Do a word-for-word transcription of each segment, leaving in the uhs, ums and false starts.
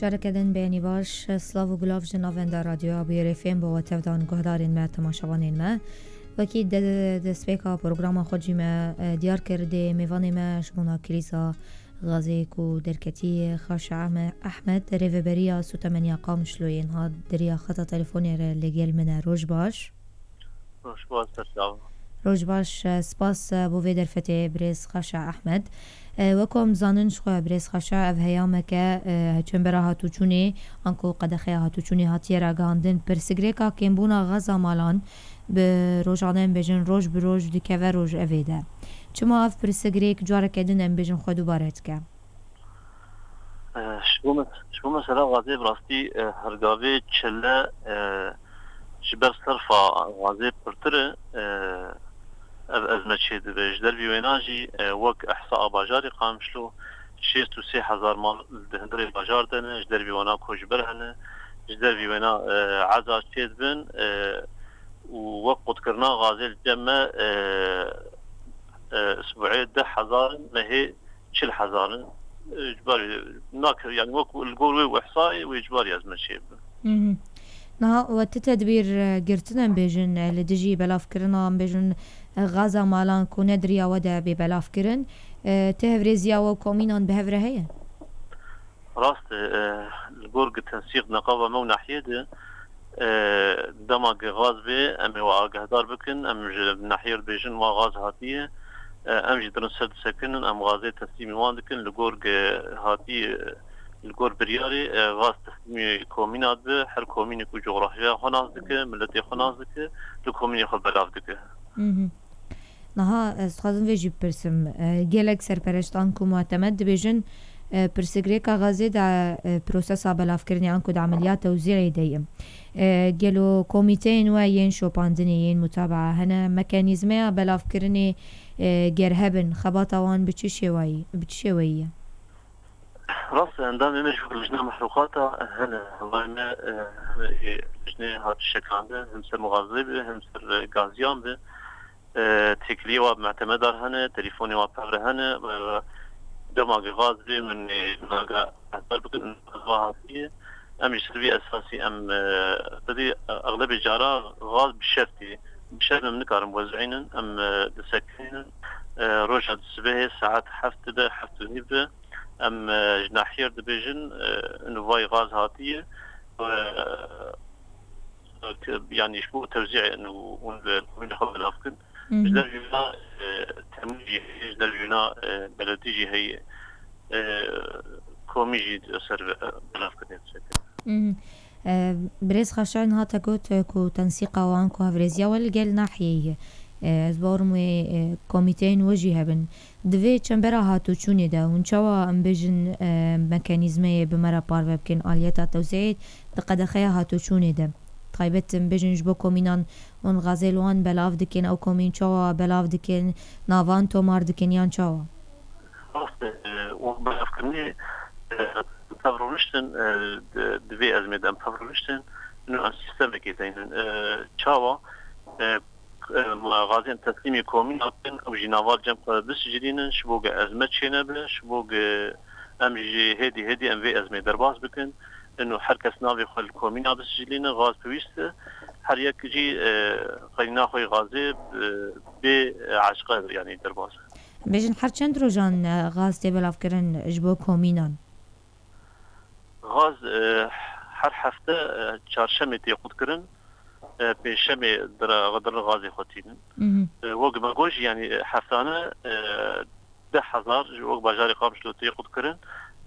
Careke din bênî baş, silav û gulav ji navenda Radyoya Bûyerê F M bo we tevdan guhdarên me, temaşevanên me. Wekî de-, destpêka programa xwe jî me, e, diyar kir, dê mêvanê me ji bona krîza gazê ku derketî, Xaşa Ahme-, Ahmed, rêveberiya Sûtemeniya Qamişloyê niha di riya xeta telefonê re li gel min e. Roj baş. Roj baş, ser çav. Roj baş, e, spas, e, bo vê derfetê birêz Xaşa Ahmed. E, wek ku em zanin ji xwe birêz Xaşa, ev heyameke, e, çembera hatûçûnê, anku qedexeya hatûçûnê hatiye ragihandin. Pirsgirêka kêmbûna gaza malan bi rojane, em bêjin roj bi roj dikeve rojevê de. Çima ev pirsgirêk careke din, em bêjin, xwe dubare dike? E, ji bo mes-, ji bo mesela gazê bi rastî, e, her gavê çile, e, ji ber serfa gazê pirtir e, e, ev ezme çêdibe. Ji dervî wêna jî, e, wek ehsa a bajarê Qamişlo şêst û sê hezar mal di hundirê bajar de ne, ji dervî wêna koçber hene, ji dervî wêna, e, eza çêdibin, e, û wek qutkirina gazê li cem me, e, e, isbuê deh hezar in, mehê çil hezar in. E, ji bar wê, nak-, yani wek li gor wê û ihsayê wê ji bar ezme çêbin. Mhm. Niha we ti tedbîr, e, girtin, em bêjin, e, li dijî belavkirina, em bêjin, e, gaza malan ku ne di riya we de bê belavkirin, e, ti hevrêziya we û komînan bi hev re heye? Rast e, e, li gor gi tensîq neqaba me û nahiyê de, e, dema gi gaz bê, em ê we agehdar bikin, em ji nahiyê re dibêjin wa gaz hatiye, e, em jî dirin ser disekinin, em gazê teslîmî wan dikin, li gor gi hatiye, li gor biryarê, e, gaz teslîmî komîna dibe, her komînê ku coğrafya xwe nas dike, miletê xwe nas dike, li komînê xwe belav dike. Mhm. Niha ez dixwazim vê jî bipirsim. E, gelek serpereştan ku mutemed dibêjin, e, pirsgirêka gazê de, e, prosesa belavkirinê an ku di emeliyat tewzî'ê de ye. E, gelo komîteyên we yên şopandinê, yên mutabaa hene? Mekanîzmeya belavkirinê, e, ger hebin, xebata wan bi çi şêwayî, bi çi şêweyî ye? Rast e, endamê me ji lijna mehrûqata hene. Hevayê me, e, him ê lijnê hat şekandin, him ser muxazê be, him ser, e, gaziyan be. E, têkiliyê wa bi mutemedar hene, telîfonê wa pevre hene. E, dema ki gaz bê min, e, naga hesar bikin, va hatiye. Em ji ser vî esasî em, e, xwedî, e, exlebê cara gaz bi şertî, bi şert em nikarin wezînin, em, e, disekinin. E, roja di sibehê saet heft dibe, heft û nîv be. Em, e, ji nahiyê re dibêjin, e, inu vay gaz hatiye. E, ke, yanî ji bo tewzî'ê inu hûn li komînê xwe belav kin. Hı hı. Ji dervî wina, e, temû jî heye, ji dervî wina, e, beledî jî heye. E, komî jî ser, e, belavkirinê dişekin. Mhm. E, birêz Xaşay niha te got, e, ku tensîqa wan ku hevrêziya we li gel nahiyê ye. E, ez bawerim wê, e, komîteyên we jî hebin. Di vê çembera hatûçûnê de hûn çawa, em bêjin, e, mekanîzmeyê bi me re parve bikin, aliyeta tewzî'ê di qedexeya hatûçûnê de? Taybet, em bêjin, ji bo komînan hûn gazê li wan belav dikin, ew komîn çawa belav dikin, navan tomar dikin yan çawa? Rast e, e, wan belavkirinê, e, tev rûniştin, e, di, di vê ezmê de em tev rûniştin, ino em sîstemekê deynin. E, çawa? E, e, ma gazên teslîmî komîna bikin, ew jî nava cem xwe bisicilînin, ji bo ge ezme çênebe, ji bo ge em jî hêdî hêdî em vê ezmê derbas bikin. Ino her kes navê xwe li komîna bisicilîne, gaz pêwîst e. Her yek jî, e, qeynîna xwe yê gazê, e, bê, e, eşqe, yanî derbas e. Bêjin, her çend rojan, e, gaz tê belavkirin ji bo komînan? Gaz, e, her hefte, e, çarşemê tê qutkirin, e, pêşemê dire, dire gazê xwe tînin. Mhm. E, wek me got jî, yanî, e, heftane, e, deh hezar ji wek bajarê Qamişlo tê qutkirin,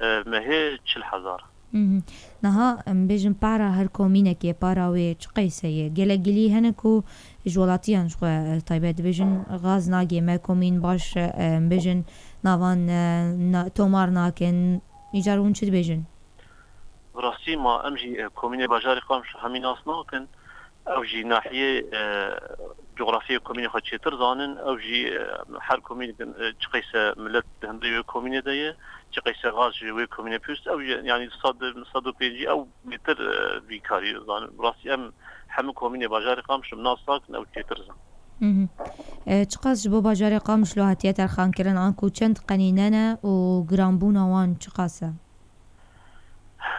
e, mehê çil hezar. Mhm. Niha, em bêjin, para her komînekê, para wê çi qeyse ye? Gelek gilî hene ku ji welatiyan ji xwe, e, taybet dibêjin, gaz nagê me, komîn baş, e, em bêjin, navan, e, na-, tomar nakin. Îcar hûn çi dibêjin? Bi rastî ma em jî, e, komînê bajarê Qamişlo hemî nas nakin. Ew jî nahiyê, e, cografyayê komînê xwe çêtir zanin. Ew jî, e, her komîn, e, çi qeyse milet di hundirê wê komînê de ye, çi qeyse gaz ji wê komînê pêwîst, ew jî, yanî sed, sed û pêncî ew bêtir, e, vî karî zanin. Bi rastî em hemû komînê bajarê Qamişlo nas nakin, ew çêtir zanin. Mhm. E, çiqas ji bo bajarê Qamişlo hatiye terxankirin, anku çend qenîne ne û giranbûna wan çiqas e?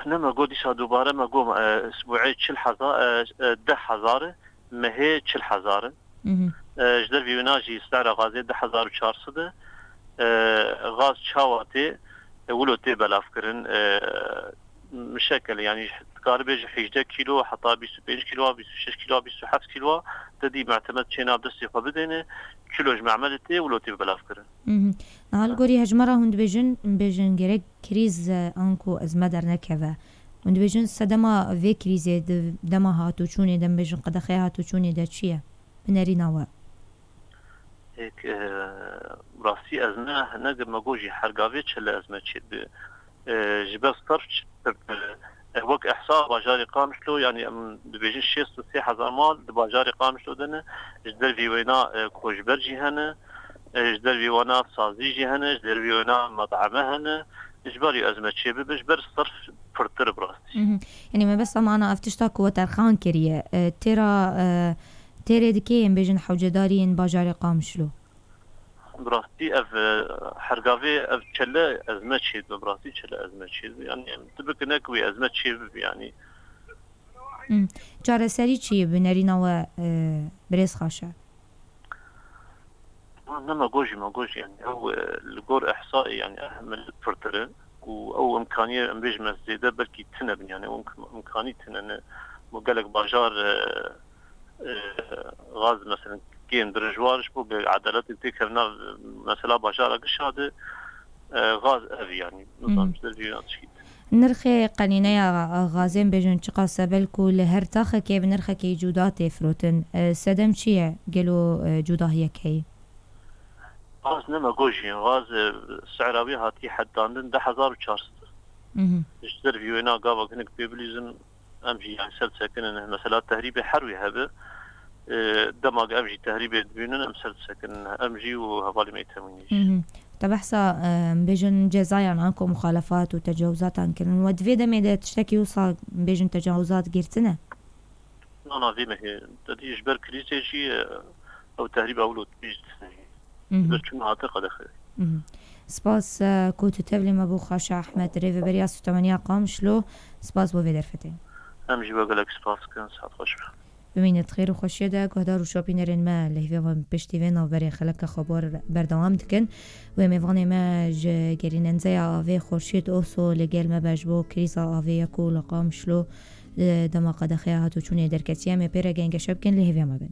Ne me got dîsa dubare me got, e, sibûê çil hezar, e, e, deh hezar e, mehê çil hezar e. Mhm. E, ji dervî wina jî sera gazê du hezar û çar sed e. E, gaz çawa tê, e, wilo tê belavkirin, e, mişekel, yanî dikare bêje hejdeh kîlo, heta bîst û pênc kîlo, bîst û şeş kîlo, bîst û heft kîlo, te dî muhtemed çêna bi destê xwe bidêne, kîlo ji memelê tê, wilo tê belavkirin. Mhm. Niha li gorî hejmara hûn dibêjin, bêjin gerek krîz, e, anku ezme dernekeve. Hûn dibêjin sedema vê krîzê di dema hatûçûnê de, em bêjin qedexeya hatûçûnê de çi ye? Bi nerîna we. Êk, e, rastî ezme ne, ne me got jî her gavê çile ezme çêdibe. E, ji ber serf çi, e, wek ehsa bajarê Qamişlo, yanî em dibêjin şêst û sê hezar mal di bajarê Qamişlo de ne. Ji dervî wêna, e, koçber jî hene. E, ji dervî wana sazî jî hene, ji dervî wana met'eme hene. Ji ber ezme çêbibe, ji ber serf pirtir bi rastî. Mhm. Yanî mebesta me ana ev tişta ku we terxan kiriye, e, têra, e, têrê dikê yên bêjin hewcedarî yên bajarê Qamişlo? Bi rastî ev, e, her gavê ev çile ezme çêdibe, bi rastî çile ezme çêdibe. Yanî em tu bikine ku wê ezme çêbibe, yanî. Hmm. Çareserî çi ye bi nerîna we, e, birêz Xaşe? Ne me got jî, me got jî, yanî ew, e, li gor ehsayê, yanî eh, millet pirtir e û ew imkaniyê em bêjime zêde belkî tune bin, yanî ew imk-, imkanî tune ne. Bo gelek bajar, e, e, gaz, mesela, kêm dirijwar ji bo ge-, edaletê têkevna, mesela, bajara gişa de, e, gaz ev, yanî, nizanim Hmm. ji dervî wêna tişkî. Nirxê qenîneya gazê, em bêjin çiqas e, belkû li her taxekê bi nirxekî cuda tê firotin. E, sedem çi ye? Gelo, e, cudahiyek heye? Gaz ne me got jî, gaz, e, sera wê hatiye heddandin du hezar û çar sed. Mhm. Ji dervî wêna gava hinek pê bilîzin, em jî, yanî, ser disekinin. Mesela tehrîbê her wê hebe, e, dema em jî tehrîbê dibînin, em ser disekinin. Em jî û hevalê me yê temwînê jî. Mhm. Te behsa, e, em bêjin cezayan anko muxalefat û tecawizatan kirin. We di vê demê de tiştekî wisa, em bêjin, tecawizat girtine? Na, na, vê mehê. Te dî ji ber krîzê jî, e, ew tehrîba wilo tê jî. Mhm. Ji ber çûna hate qedexe. Mhm. Spas, e, ku tu tevlî me bû, Xaşe Ehmed, rêveberiya Sotemeniya Qamişlo. Spas bo vê derfetê. Em jî we gelek spas dikin. Saet xweş be. Bimînit xêr û xweşiyê de, guhdar û şopînerên me, li hêviya me piştî vê navberê xeleka xebar berdewam dikin. Wê mêvanê me ji gerînenzeya avê Xurşîd Oso li gel me be ji bo krîza avê ya ku li Qamişlo, e, dema qedexeya hatûçûnê derketiye. Em ê pê re gengeşe bikin, li hêviya me bin.